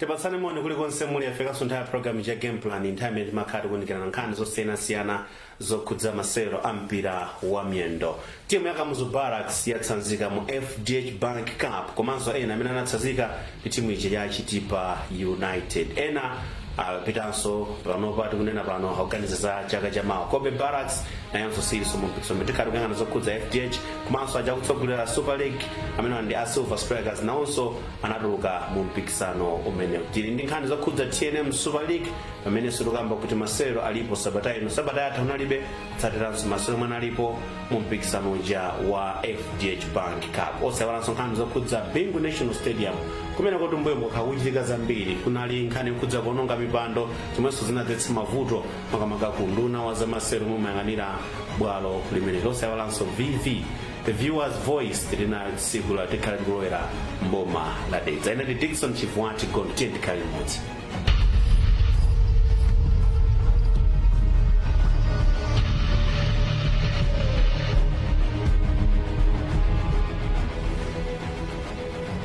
Tipatsane moni kulikonse muli. Yafikanso nthawi ya program ya Game Plan, nthawi imene timakhala tikuunikirana nkhani zosiyanasiyana zokhudza masewero a mpira wa miyendo. Timu ya Kamuzu Barracks yatsanzika mu FDH Bank Cup, komanso ena amene anatsanzika ndi timu ija ya Chitipa United. Ena apitanso panopa, tikunena pano akuganiza za chaka chamawa. Cobbe Barracks nayonso silinso mu mpikisano. Tikhala tikuyang'ana zokhudza FDH, komanso aja akutsogolera Super League amene ndi a Silver Strikers nawonso anatuluka mu mpikisano umenewu. Tili ndi nkhani zokhudza TNM Super League, pamenenso tikamba kuti masewero alipo sabata ino. Sabata yatha unalibe, kutsatiranso masewero omwe analipo mu mpikisano uja wa FDH Bank Cup. Osayiwalanso nkhani zokhudza Bingu National Stadium, kumene kuti mbuyo mukha kuchitika zambiri. Kunali nkhani yokhudza kuononga mipando, zomwenso zinadzetsa mavuto makamaka ku nduna wa zamasewero omwe umayang'anira bwalo limene. Osayiwalanso VV, the Viewers Voice, tili nayo tsiku la tikhale tikulowera mboma la Dedza. Ine ndi Dickson Chivwati Gondo. Tiye tikhale limodzi.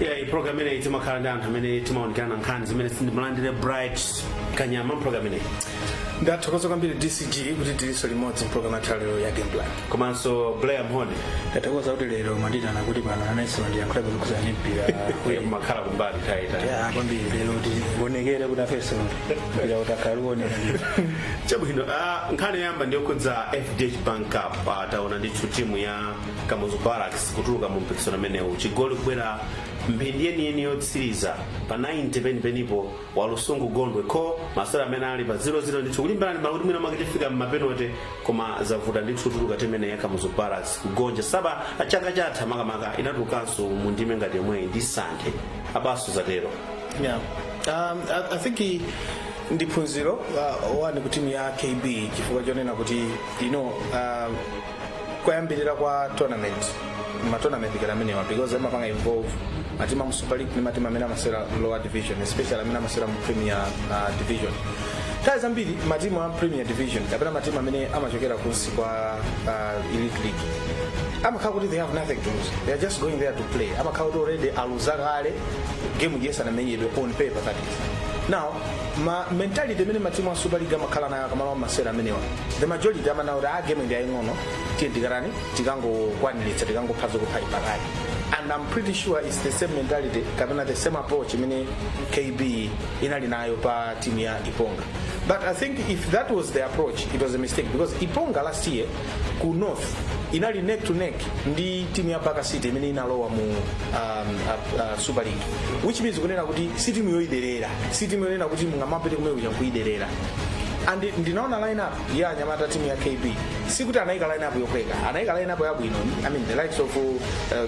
Yeah, iyi program imeneyi timakhala ndi anthu amene timaonekana nkhani zimene sindimulandire. Bright Kanyama, program imeneyi. Ndathokoza kwambiri DCG kuti tilinso limodzi mpulogalamu yathu lero ya Game Plan. Komanso Blair Mhone. Ndathokoza kuti lero mwanditana kuti pano nanenso ndiyankhulapo zokhuza ndi mpira. Uye kumakhala kumbali nthawi itali. Ya, kwambiri. Lero tionekere kuti afenso mpira utakhala uoneka ndithu. Chabwino, nkhani yoyamba ndiyokhudza FDH Bank Cup. Taona ndithu timu ya Kamuzu Barracks kutuluka mu mpikisano umenewu, chigoli kubwera mphindi yeniyeni yotsiriza pa 90 penipenipo, Walusungu Gondwe ko masewera amene ali pa 0-0 ndithu, kulimbana ndi kuti mwina mwake tifika mmapenalty, koma zavuta ndithu kutuluka timu imene ya Kamuzu Barracks kugonja saba. Chaka chatha makamaka inatulukanso mu ndime ngati yomweyi ndi Santhe abaso zatero. Yeah. I think ndi phunziro one ku timu ya KB, chifukwa chonena kuti kuyambirira kwa tournament, ma tournament ngati amenewa, because amapanga involve matimu a mu Super League ndi matimu amene amasewera lower division, especially amene amasewera mu Premier Division. Nthawi zambiri matimu a Premier Division kapena matimu amene amachokera kunsi kwa Elite League amakhala kuti they have nothing to lose. They are just going there to play. Amakhala kuti already aluza kale game isanamenyedwe, on paper that is. Now ma mentality imene matimu a Super League amakhala nayo akamalowa masewera amenewa, the majority amana kuti a game ndi aying'ono, tiye tikarani tikangokwaniritsa, tikangopha zokupha ipakali. And I'm pretty sure it's the same mentality kapena the same approach imene KB inali nayo pa timu ya Iponga. But I think if that was the approach, it was a mistake, because Iponga last year ku North inali neck to neck ndi timu ya Baka City imene inalowa mu Super League, which means kunena kuti si timu yoyiderera, si timu yonena kuti mungamapite kumene kuja nkuyiderera. And ndinaona lineup ya anyamata timu ya KB, sikuti anayika lineup yokweka, anayika lineup yabwino. I mean, the likes of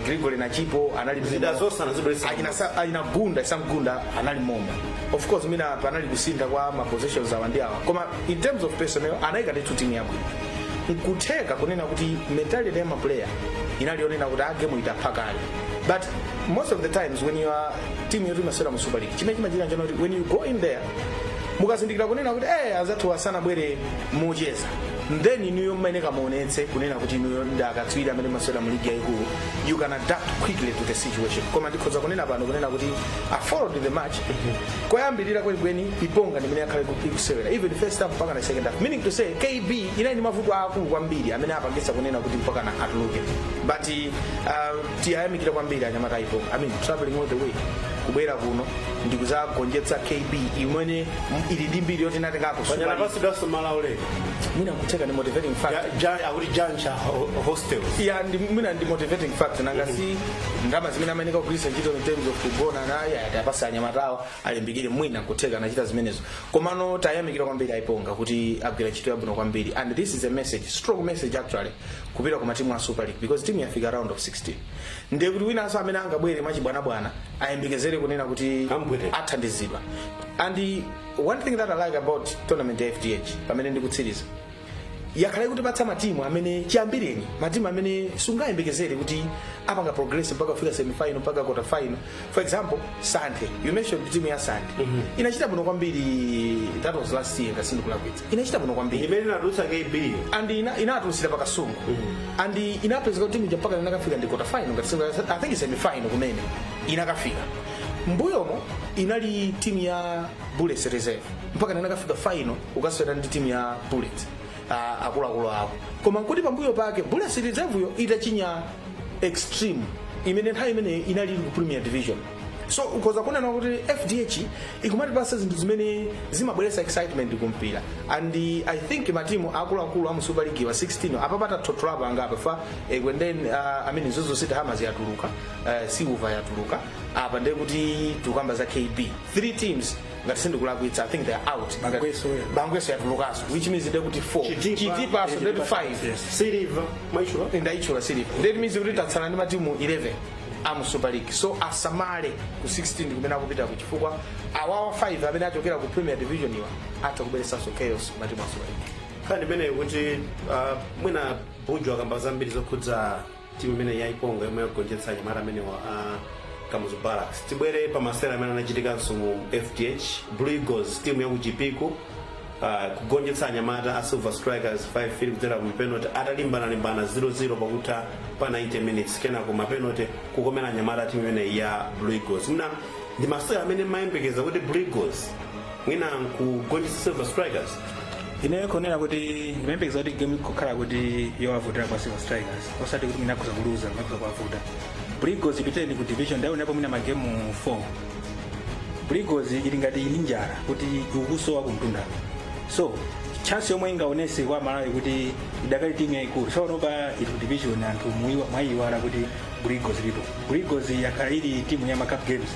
Gregory Nachipo anali Zida zonse anazibweretsa. Achina Gunda, Sam Gunda anali momo. Of course mina panali kusintha kwa ma positions awa ndi awa, koma in terms of personnel anayika ndithu timu yabwino. Nkutheka kunena kuti mentality ya maplayer inali yonena kuti a game itapha kale. But most of the times when you are team yoti imasewera mu Super League, chimene chimachitika nchona kuti when you go in there, mukazindikira kunena kuti azathu asanabwere mocheza, then inuyo mmayeneka muonetse kunena kuti inuyo ndi akatswiri amene masewera mu ligi yayikulu. You can adapt quickly to the situation. Koma ndikhoza kunena pano kunena kuti I followed the match koyambirira kwenikweni, Iponga ndimene yakhale ikusewera even first half mpaka na second half, meaning to say KB inali ndi mavuto aakulu kwambiri amene apangitsa kunena kuti mpaka na atuluke. But tiyayamikira kwambiri anyamata Iponga. I mean, traveling all the way kubwera kuno ndikuzagonjetsa KB imene ili ndi mbiri yoti inatengako Super Panyana League. pasidwanso malauleka. Mwina nkutheka ndi motivating factor. Akuti Jancha Hostels. Ya, ndi mwina ndi motivating factor. Nanga si ndalama zimene amayeneka kugwiritsa ntchito in terms of kugona naye atapasa anyamatawa alimbikire, mwina nkutheka anachita zimenezo. Komano tayamikira kwambiri Aiponga kuti agwira ntchito yabwino kwambiri. And this is a message, strong message actually, kupita ku matimu a Super League, because team yafika round of 16, ndiye kuti winanso amene angabwere mwachibwanabwana ayembekezere kunena kuti Ambwere. athandizidwa. And one thing that I like about tournament ya FDH, pamene ndikutsiriza, yakhala ikutipatsa matimu amene chiyambireni, matimu amene sungayembekezere kuti apanga progress mpaka kufika semifinal, mpaka quarter final. For example, Santhe, you mentioned timu ya Santhe. Inachita bwino kwambiri. That was last year ngati sindikulakwitsa. Inachita bwino kwambiri. Imene inatulutsa KB. And inatulutsira pakasungu. And inapezeka kuti timu ija mpaka inakafika ndi quarter final ngati I think semi final kumene inakafika. Mbuyomo inali timu ya Bullets Reserve mpaka nanakafika final ukasewera ndi timu ya Bullets, akuluakulu awo. Koma nkuti pambuyo pake Bullets Reserve yo itachinya Extreme imene nthawi imene inali ku Premier Division. So ukhoza kunena kuti FDH ikumatipasa zinthu zimene zimabweretsa excitement kumpira, and I think matimu akuluakulu amu Super League wa 16 apapata thotolapo angapo fa Ekwendeni, I mean, Mzuzu City Hammers yatuluka, Silver yatuluka. Apa ndiye kuti tikukamba za KB, three teams ngati sindikulakwitsa, I think they are out. Bangweso, yeah. Bangweso yatulukaso, which means ndiye kuti 4. Chitipa. Chitipaso, ndiye kuti 5. Yes. Silver mwaitchula? Ndaichula Silver. That means kuti tatsala ndi matimu 11 amu Super League, so asamale ku 16 kumene akupita kuchifukwa awawa 5 amene achokera ku Premier Division iwa atha kubweretsanso chaos matimu a Super League. Nkhani imeneyo kuti mwina Buju akamba zambiri zokhudza timu imene yayiponga yomwe yagonjetsa anyamata amenewa a Kamuzu Barracks. Tibwere pa masewera amene anachitikanso mu FDH. Blue Eagles, timu ya kuchipiku, kugonjetsa anyamata a Silver Strikers 5 kudzera ku penalty atalimbana-limbana 0-0 pakutha pa 90 minutes, kenako mapenalty kukomera anyamata a timu imene ya Blue Eagles. Mwina ndi masewera amene mayembekeza kuti Blue Eagles mwina nkugonjetsa Silver Strikers? Ineyo kunena kuti ndimayembekeza kuti game kukhala kuti yowavutira kwa Silver Strikers, osati kuti mwina akhoza kuluza, mwina akhoza kuwavuta. Blue Eagles ipiteni ku division ndaionapo mwina magemu 4. Blue Eagles ili ngati ili njala kuti ikukusowa kumtundako, so chance yomwe ingaonese kwa Malawi kuti idakali timu yayikulu. So panopa ili ku division, anthu mwayiwala kuti Blue Eagles ilipo. Blue Eagles yakhala ili timu ya ma cup games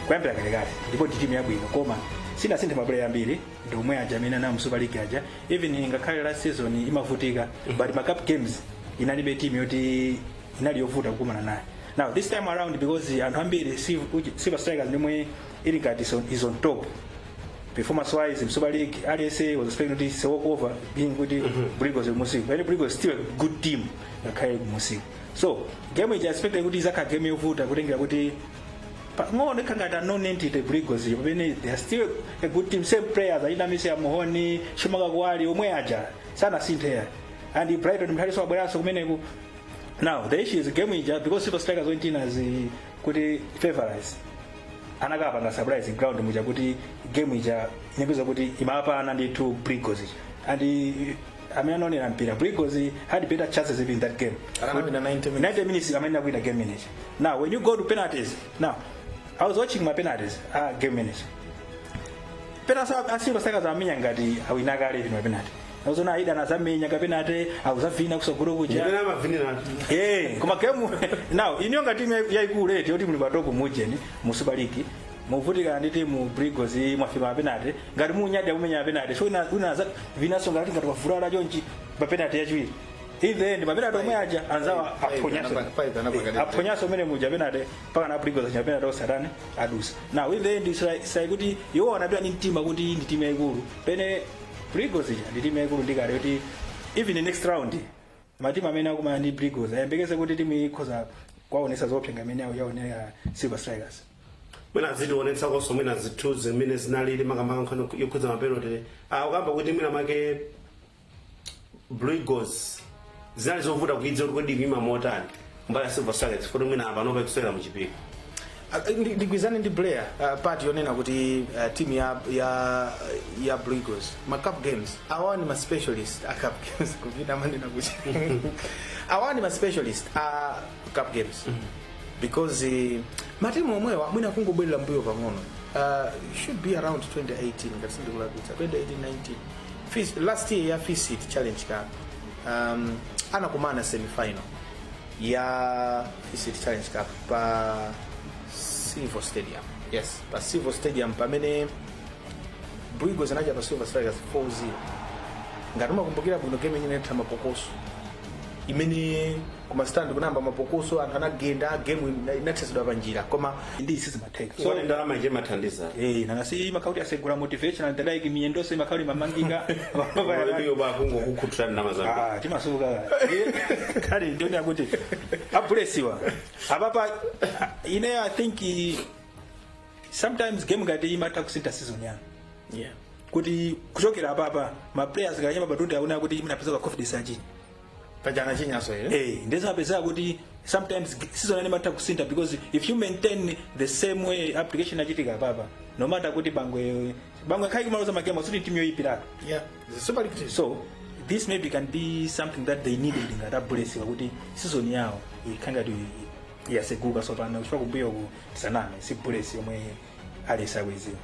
kuyambira kalekale, ndipo ndi timu yabwino, koma sinasinthe maplayer ambiri, ndi omwe aja amene anali mu Super League aja. Even ngakhale last season imavutika, but ma cup games inalibe timu yoti inali yovuta kukumana nayo. Now this time around, because anthu ambiri Silver Strikers ndimwe ili ngati is on top performance wise in Super League, aliyense was expecting kuti it's a walk over, being kuti Blue Eagles musiku, but Blue Eagles still a good team ngakhale musiku. So game ija expected kuti izakhala game yovuta, kutengera kuti pang'ono ikhala ngati unknown entity Blue Eagles, pamene they are still a good team. Same players, achina Misia Muhoni, Shumaka Kwali, omwe aja sanasinthe, and Brighton Mthaliso wabweranso kumeneku. Now the issue is game ija, because Silver Strikers went in as kuti favorites, anakapanga surprise ground muja kuti game ija inapeza kuti imapana ndithu Blue Eagles ija. And amene anaonera mpira, Blue Eagles had better chances even in that game. Akanawina 90 minutes. 90 minutes amene akuita game manager. Now when you go to penalties, now I was watching my penalties, game manager penalty, a Silver Strikers amenya ngati awina kale ino penalty. Azona aida anazamenya ka penalty, akuzavina kusogolo kuja. Imene amavinira. Eh, koma game now inyonga timu yaikulu eti yoti muli patop mujeni mu Super League, muvutika ndi timu Blue Eagles, mwafika penalty ngati munyadya kumenya penalty, so una vinaso ngati ngati wavulala chonchi pa penalty yachiwiri. In the end mapenalty omwe aja anzawa aphonyaso. Five anapanga. Aphonyaso umene muja penalty mpaka na Blue Eagles acha penalty osatani adusa. Now in the end sai kuti iwo anapita ndi mtima kuti ndi timu yaikulu, pene Blue Eagles ija ndi timu yaikulu ndikale kuti even the next round matimu amene akumana ndi Blue Eagles ayembekeze kuti timu ikhoza kwaonesa zopsenga imene yaonera Silver Strikers. Mwina zitionetsakonso mwina zithu zimene zinalili makamaka nkhani yokhudza mapenalty. Ukamba kuti mwina make Blue Eagles zinali zovuta kuidza kuti kodi kuima motani mbali ya Silver Strikers, kuti mwina apanopa ikusewera muchipiko. Ndigwizane ndi Blair, part yonena kuti team ya Blue Eagles ma cup games awa ni ma specialist a cup games. Kupita mandina kuti awa ni ma specialist a cup games because matimu omwewa mwina kungobwerera mbuyo pang'ono, should be around 2018 ngati sindikulakwitsa, 2018 19. Last year ya FISD Challenge Cup, anakumana semifinal ya FISD Challenge Cup pa Silver Stadium, yes, pa Silver Stadium, pamene Blue Eagles anaja pa Silver Strikers 4-0. Ngati umakumbukira bwino, game imene inatha mapokoso, imene kuma stand kunamba mapokoso, anthu anagenda, game inathetsedwa pa njira, koma Ndi sizimatheka. So ndalama ije mathandiza. Eh, nangasi imakauti asegula motivation and the like, miyendonso imakauti mamangika. Iyo bakungokukhuthira ndalama zambiri. Ah, timasuka kale. Ndiona kuti abulesiwa apapa ine I think sometimes game ngati imatha kusintha season yanu kuti kuchokera apapa ma players kanyama patunde aona kuti iminapeza ka confidence achinyi. Pajana chinyaso ile. Eh, ndizapeza kuti Sometimes season imatha kusintha, because if you maintain the same way application achitika papa, no matter kuti Bangwe khali kumaluza magame, sikuti timu yoyipiratu. Yeah, the Super League team. So this maybe can be something that they needed ngati a Bullets, kuti season yawo ikhangati yaseguka sopano, chifukwa kumbuyo ku tisaname si Bullets yomwe alesa kuiziwa.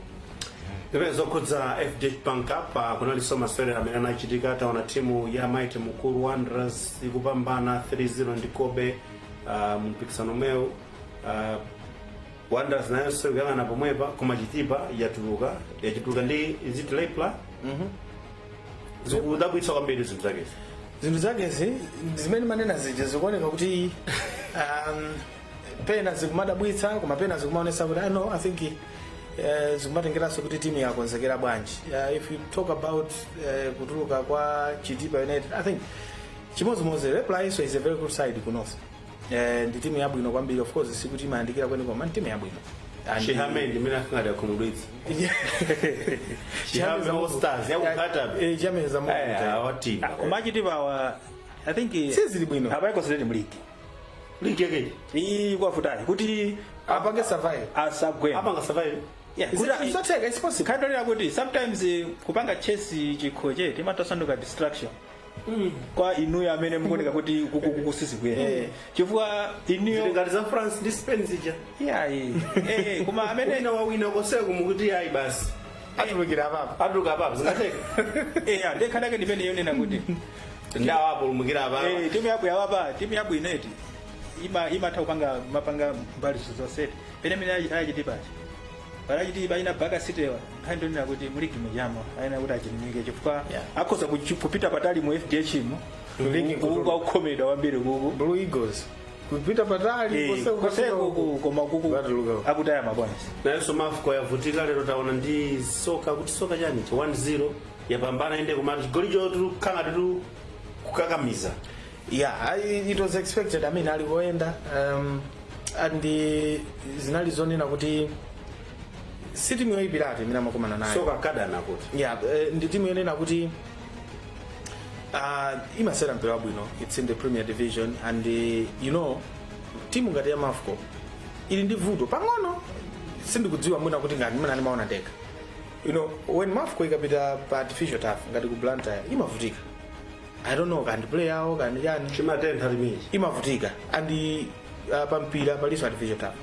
Zimene zokhudza FDH Bank Cup, kunalinso masewera amene anachitika. Taona timu ya Mighty Mukuru Wanderers ikupambana 3-0 ndi Kobe mu mpikisano umewu. Wanderers nayonso ikuyang'ana pomwepa, koma Chitipa yatuluka, yachituluka ndi iziti Lepla. Zikudabwitsa kwambiri zinthu zakezi. Zinthu zakezi zimene manena zija zikuoneka kuti pena zikumadabwitsa, koma pena zikumaonesa kuti, no, I think zikumatengeranso kuti timu yakonzekera bwanji. If you talk about kutuluka kwa Chitipa United, I think chimodzimodzi Lepla iso is a very good side ku north. Ndi timu yabwino kwambiri. Of course sikuti imayandikira kweni, koma ndi timu yabwino. Chihame ndi imene afingati akhumudwitsa. Chihame All Stars yakukhatabe. Chihame zamukuta. Awatimba. Koma Chitipawa, I think Sizili bwino. apayikonzereni mu ligi. Ligi yakeji. Iyi kwafutayi kuti apange survive. Asagwema. Apanga survive. Yeah, Is it zotheka? It's possible. Khandolera kuti sometimes kupanga chase chikho che timatosanduka distraction kwa inuyo amene mukuoneka kuti kukusizi kuyenda, chifukwa inuyo Zili ngati za France ndi Spain zija. Iyayi, koma amene wina wawina koseko mukuti ayi basi, atulukira apapo. Atuluka apapo, zingatheka. Ndekhalake ndimene yonena kuti Ndawo apulumukira apapo. Timu yabwe yawapa, timu yabwe ineti imatha kupanga mapanga mbali zonse pene mene achitipachi palachitipa ina baka sitewa nkhani ndonena kuti muligi mujamo ayena kuti achilimike, chifukwa akhoza kupita patali mu FDH mu Ligi. Kuku akukhomedwa kwambiri kuku. Blue Eagles kupita patali koseko. Koseko kuku, koma kuku Batuluka. akutaya mapoints. Nayenso Mafco yavutika lero, taona ndi soka kuti soka chani cha 1-0 yapambana inde, kumati chigoli chotu khanga titu kukakamiza. Yeah, it was expected. I mean, ali koyenda and zinali zonena kuti si timu yoyipiratu imene amakumana nayo. Soka kadana kuti Yeah, ndi timu yonena kuti imasera mpira wabwino. It's in the Premier Division and timu ngati ya Mafco ili ndi vuto pang'ono. Sindikudziwa mwina kuti ngati mwina ndimaona ndekha, when Mafco ikapita pa artificial turf ngati ku Blantyre, imavutika. I don't know kandi play yawo kandi chani. Chimatentha limeji. Imavutika and pa mpira paliso artificial turf,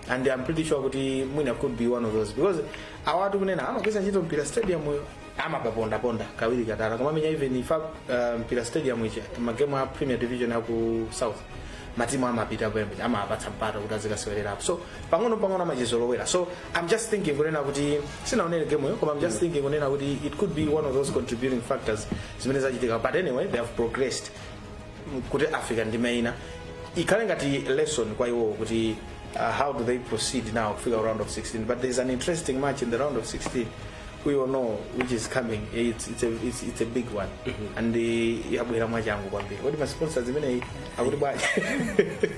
and I'm pretty sure kuti mwina could be one of those, because awatu kunena amagwisa ntchito Mpira Stadium uyo amapapondaponda kawiri katatu kamamenya. Even ifa Mpira Stadium ichi, magemu a Premier Division aku south, matimu amapita pembe, amapatsa mpata kuti azikasewererapo, so pang'ono pang'ono amachizolowera. So I'm just thinking kunena kuti sinaonere game yo, koma I'm just thinking kunena kuti it could be one of those contributing factors zimene zachitika. But anyway, they have progressed kuti Africa ndime ina ikhale ngati lesson kwa iwo kuti how do they proceed now kufika round of 16. But there's an interesting match in the round of 16 we all know which is coming. It's a big one and yabwera mwachangu kwambiri. Kodi ma sponsors imeneyi akuti bwanji?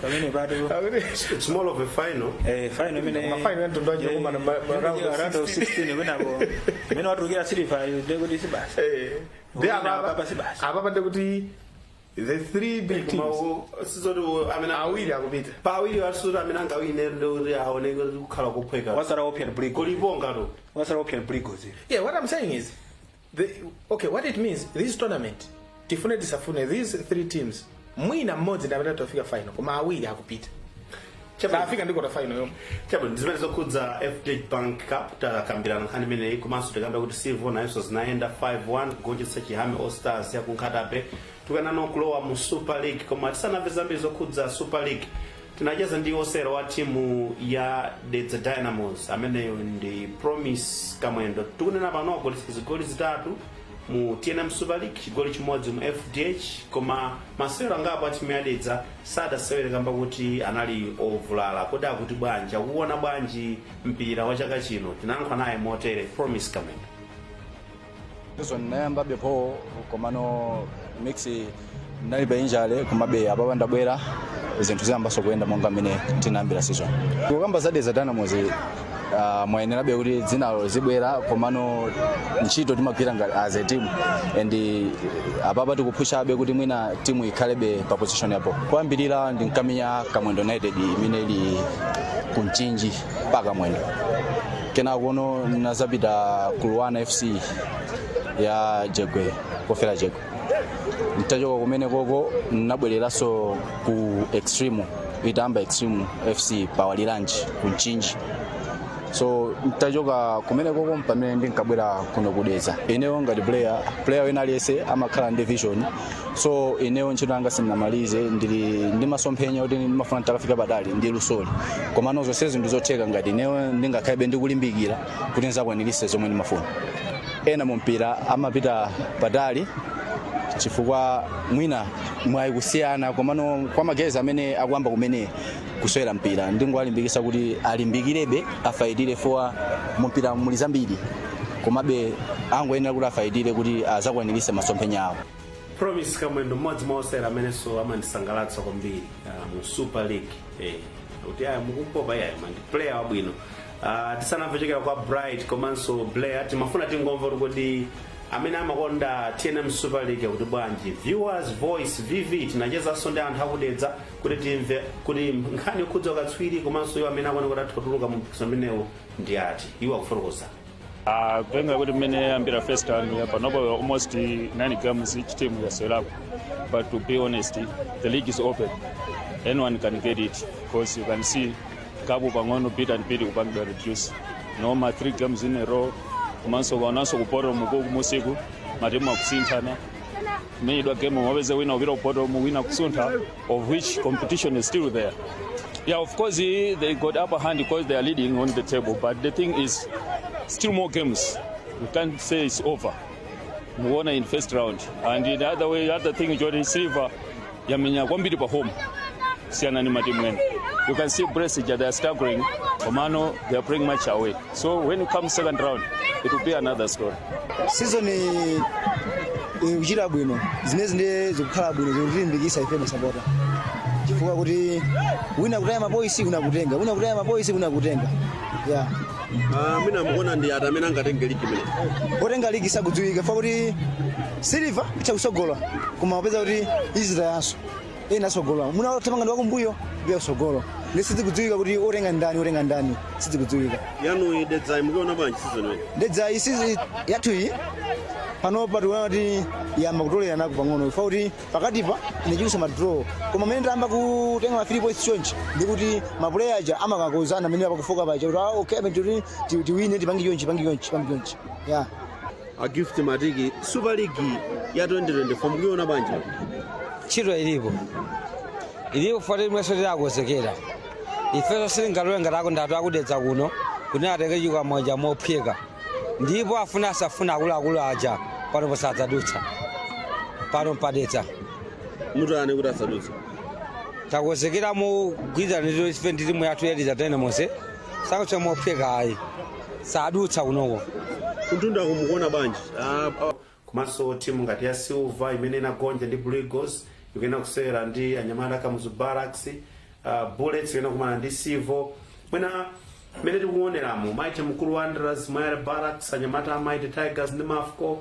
Pamene patu Akuti It's more of a final. Final imene Ma final ya mtundu wacho kumana round of round of 16 kwinako imene watulukira Silver ndekuti si basi. Ndi Wina apapa apapa si basi. Apapa ndikuti the three big teams Sizoti amene awiri akupita. Pa awiri wasizoti amene angawine ndikuti aoneke kukhala kuphweka. Wasala option Blue Eagles. Kuliponga Wasala option Blue Eagles. Yeah, what I'm saying is, okay, what it means, this tournament, tifune tisafune, these three teams, mwina mmodzi ndi amene atafika final, koma awiri akupita. Afika ndi quarter final yomwe. Chabwino, zimene zokhudza FDH Bank Cup takambirana nkhani imeneyi, komanso tikamba kuti Silver nayonso zinayenda 5-1 kugonjetsa Chihame All Stars ya ku Nkhata Bay. Tikanano kulowa mu Super League, koma tisanamve zambiri zokhudza Super League, tinacheza ndi osewera wa timu ya Dedza Dynamos, ameneyo ndi Promise Kamwendo. Tikunena pano agolitsa zigoli zitatu mu TNM Super League, chigoli chimodzi mu FDH, koma masewero angapo a timu ya Dedza sadasewere kamba kuti anali ovulala. Kodi akuti bwanji, akuona bwanji mpira wa chaka chino? Tinayankhula naye motere Promise Kamwendo. Season nayamba before, komano mix ndalibe injury, komabe apapa ndabwera, zinthu ziyambaso kuyenda monga mmene tinayambira season. Kukamba za Dedza Dynamos, Mwayenerabe kuti dzinalo zibwera, komano ntchito timagwira ngati as a team and apapa tikupushabe kuti mwina timu ikhalebe pa position yapo. Kuyambirira ndinkamenya Kamwendo United imene ili kumchinji pa Kamwendo. Kenako nazapita ku Luwana FC ya Jegwe, kofera Jegwe. Ntachoka kumene koko nabwereranso ku Extreme, itamba Extreme FC pa Waliranji ku Mchinji. So ntachoka kumene koko pamene ndinkabwera kuno kudedza. Ineyo ngati player, player wina aliyense amakhala ndi vision, so ineyo ntchito yanga sindinamalize. Ndili ndi masomphenya kuti ndimafuna nditakafika patali ndi lusoli, komano zonsezi ndizotheka ngati ineyo ndingakhalibe ndikulimbikira kuti ndizakwanirise zomwe ndimafuna. Ena mu mpira amapita patali chifukwa mwina mwayi kusiyana, komano kwa magezi amene akuyamba kumene kusewera mpira, ndingowalimbikisa kuti alimbikirebe, afayitire for mumpira muli zambiri, komabe angoyenera kuti afayitire kuti azakwanirise masomphenya awo. Promise Kamwendo, mmodzi mwa osewera amenenso amandisangalatsa kwambiri mu Super League, kuti aya mukumpopa iyayi mandi player wabwino. Tisanamve chokera kwa Bright komanso Blair, timafuna tingomva kuti kodi amene amakonda TNM Super League kuti bwanji? Viewers Voice, VV, tinachezanso ndi anthu akudedza kuti timve kuti nkhani yokhudza katswiri komanso iwo amene akuona kuti atha kutuluka mu mpikisano umenewu ndi ati. Iwo akufotokoza. Kutenga kuti mmene ambira first time panopo, almost 9 games each team yasewerapo, but to be honest, the league is open, anyone can get it, because you can see gap pang'ono, bit and bit kupangidwa reduce noma 3 games in a row. Komanso ukaonanso ku bottom kumusiku matimu akusinthana, kumenyedwa game mapeza wina upita ku bottom, wina kusuntha, of which competition is still there. Yeah, of course they got upper hand because they are leading on the table, but the thing is still more games. We can't say it's over. Muona in first round. And the other way, the other thing, Jordan Silver yamenya kwambiri pa home siyana ni matimu ena. You can see Brexit, they are struggling. Komano they are playing much away. So when you come second round, it will be another story. Season ikuchita bwino, zimene ndiye zikukhala bwino, zikutilimbikitsa ife masapota, chifukwa kuti wina kutaya mapoints, wina kutenga, wina kutaya mapoints, wina kutenga, yeah. Mwina mukuona ndi ati amene angatenge ligi imene? Otenga ligi sakudziwika, fa kuti Silver itha kusogola, koma wapeza kuti izitayanso ena asogola, muna othamanga ndi wakumbuyo ndiye kusogola, ndi sizikudziwika kuti otenga ndani, otenga ndani, sizikudziwika. Yanu Dedza mukuona bwanji season imene? Dedza isizi yathu iyi panopa tikuona kuti yamba kutolera nako pang'ono, fa kuti pakatipa inachulusa ma draw, koma mmene tayamba kutenga ma 3 points chonchi, ndikuti ma player aja amakakozana amene apakufoka paja kuti, ah, okay, amene kuti tiwine, tipange chonchi, tipange chonchi, tipange chonchi, yeah. A Gift Matiki, Super League ya 2024 mukuiona bwanji? Ntchito ilipo, ilipo foti imwenso tilakonzekera. Ifenso sitingatole ngati akundatu akudedza kuno kuti atenge chikwamwaja mophweka, ndipo afuna asafuna, akuluakulu aja pano posadzadutsa pano mpadetsa. Mutani kuti asadutse? Takonzekera mogwirizana ndi ife ndi timu yathu ya Dedza Dynamos, sakutsa mophweka ayi, sadutsa kunoko. Kuntunda kumukuona bwanji? Komanso timu ngati ya Silver imene inagonja ndi Blue Eagles ikuyenda kusewera ndi anyamata Kamuzu Barracks, Bullets ikuyenda kumana ndi Civo. Mwina mmene tikuoneramo, Mighty Mukuru Wanderers, Moyale Barracks, anyamata a Mighty Tigers ndi Mafco,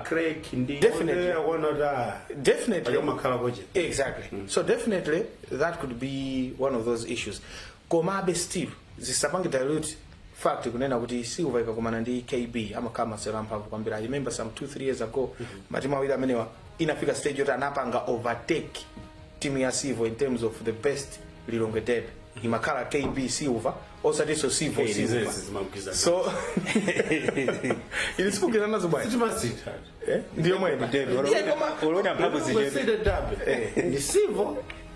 Craig ndi Definitely. akuona kuti Definitely. Makhala koche. Exactly. So definitely that could be one of those issues, komabe still zisapange dilute fact kunena kuti Silver ikakumana ndi KB amakhala masewero amphamvu kwambiri. I remember some 2 3 years ago, matimu awiri amenewa inafika stage yoti anapanga overtake timu ya Silver in terms of the best Lilongwe derby. Imakhala KB Silver, osatinso Silver Eh, Silver. zezi zimagwirizana. So ili sikugwirizana nazo bwanji? Timasintha. Eh, ndiyo mwene. Yeah, Uliona mphamvu zichepe. Derby ndi Silver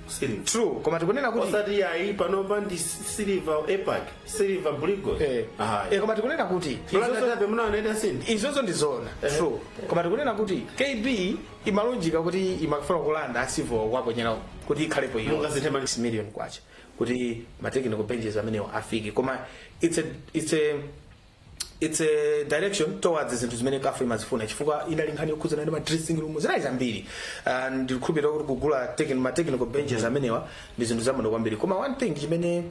Silver. True, koma tikunena kuti Osati yayi, panopa ndi Silver Apac, Silver Blue Eagles. Koma tikunena kuti derby munaoneta sindi. Izozo ndi zona, true, koma tikunena kuti KB imalunjika kuti imafuna kulanda a Silver waponyera kuti ikhalepo iyo Mungasinthe 6 million kwacha kuti ma technical benches amenewo afike, koma it's a direction towards zinthu zimene CAF imazifuna, chifukwa inali nkhani yokhudzana ndi ma dressing room, zinali zambiri. Ndikukhulupirira kuti kugula ma technical benches amenewa ndi zinthu zabwino kwambiri, koma one thing chimene